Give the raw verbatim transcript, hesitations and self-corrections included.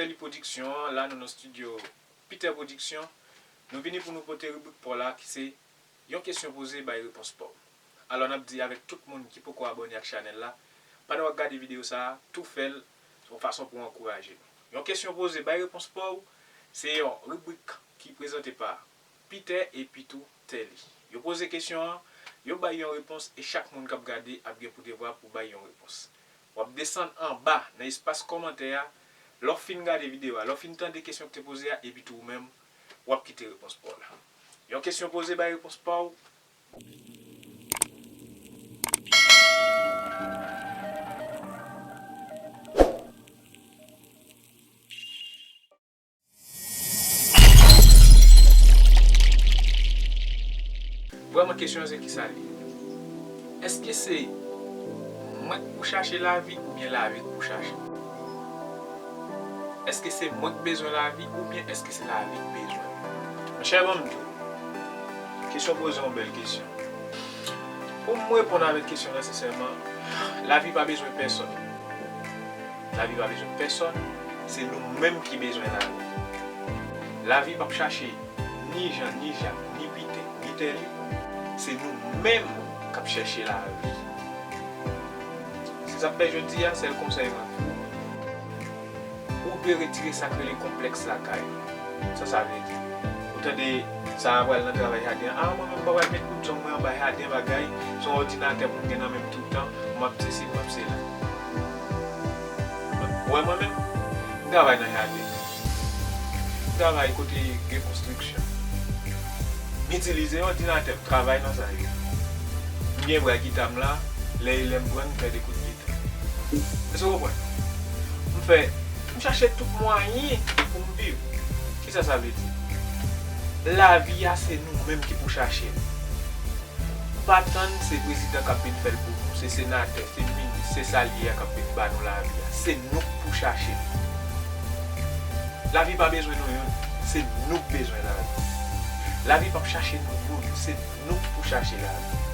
Pèli Pwodiksyon an, la nou nan estidyo Peter Pwodiksyon. Nou vini pou nou pote ribrik pa w la ki se Yon kesyon poze, bay repons pa w. Alò, n ap di avèk tout moun ki poko abòne ak chanèl la, pandan w ap gade videyo sa a, tou fè l, se yon fason pou w ankouraje nou. Yon kesyon poze, bay repons pa w, se yon ribrik ki prezante pa Peter epi tou Telly. Yo poze kesyon an, yo bay yon repons e chak moun k ap gade ap gen pou devwa pou bay yon repons. W ap desann anba nan espas kòmantè a. Lè w fin gade videyo a, lè w fin tande kesyon ki te poze a, epi tou ou menm, w ap kite repons pa w la. Yon kesyon poze, bay repons pa w. Vrèman, kesyon an se kisa l ye? Èske se mwen k pou chache lavi oubyen lavi k pou chache m? Èske se mwen k bezwen lavi oubyen èske se lavi k bezwen mwen? Monchè, ban m di w, kesyon poze yon bèl kesyon. Pou m reponn avèk kesyon nan sensèman, lavi pa bezwen pèsonn. Lavi pa bezwen pèsonn, se nou menm ki bezwen lavi. Lavi p ap chache ni Jan, ni Jak, ni Pitè, ni Tèli. Se nou menm k ap chèche lavi. Se sa k fè jodi a, sèl konsèy mwen pou ou, ou dwe retire sa k rele konplèks lakay ou. Sa sa vle di? Ou tande sa a pral nan travay jaden an. A, mwen menm m pa pral met bout zong mwen anba jaden bagay, se yon òdinatè pou m gen nan men m toutan, m ap sesi, m ap sela. Ou wè mwen menm, m travay nan jaden. M travay kote gen konstriksyon. M itilize òdinatè, m travay nan sa yo. M gen bra gita m la, lè e lè m pran, m fè de kout gita. Èske w konprann? M fè, m chache tout mwayen pou m viv. Kisa sa vle di? Lavi a se nou menm ki pou chache l. Pa tann se prezidan k ap vin fè l pou nou, se senatè, se minis, se sa l ye a k ap vin ba nou lavi a. Se nou k pou chache l. Lavi pa bezwen nou youn, se nou k bezwen lavi. Lavi p ap chache nou youn, se nou k pou chache lavi.